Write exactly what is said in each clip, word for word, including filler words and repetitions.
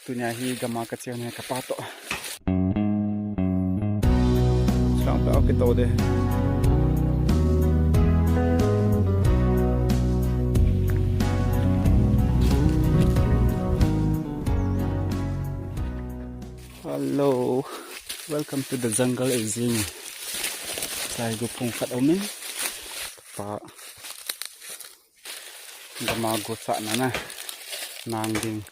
tunia hi gam a kache u ahi kapa toh. Chang ta kito de. Hello, welcome to the jungle. Ijing. Sai gu phung khat um in. Pa. Gam a go sahna na. Nang ding.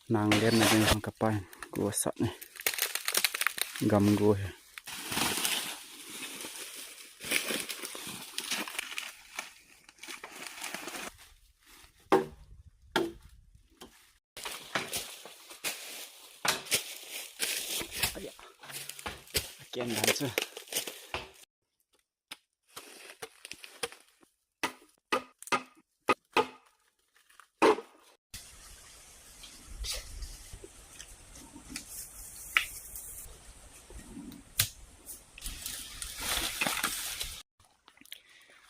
Nang lenna ding hang kapa in. Go sah ni. Gam go hi. Aya. Ken dan chu.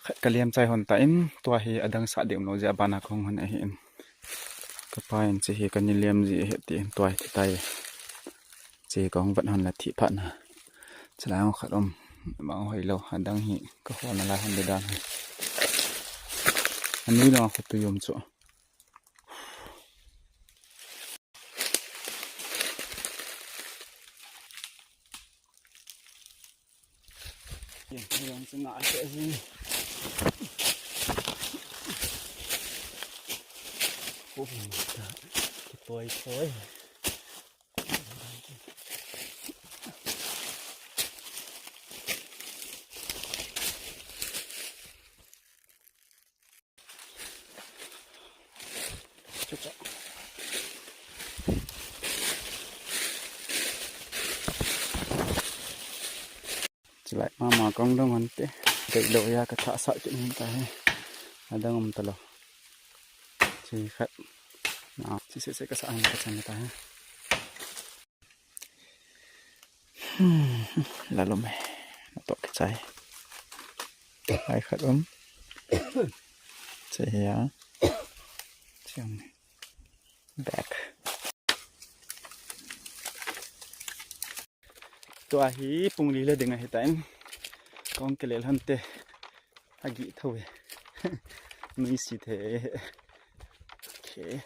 Khat ka liam chai hon ta in, tua hi adang sah ding um lou jeh a bana kahung hon ahi in. Kapa in hiche hi kana liam ji ahi tin, tua hi tai. Hiche kahung vat hon la thi phat na. Chulai hung khat um, bang hoi lou, adang hi ka hol na lai hon de dan hi. Anui lou a khu tui um chu. Yang, yang sanga se sini. Oh, toi, toi. Chucha. Chulai mama kong dong hon te. Dei lou ya ka tha sa kit hin ta he. Adang um ta lou. Chi khat. Na, chi se se ka sa hin ka chan ta he. Hmm, lalum e. Atok chai. Ai khat um. Che ya. Chiang. Back. Tua hi pung li le ding ahi tan. Kong ke le hon te. Agi tho e. Nui si the. Okay.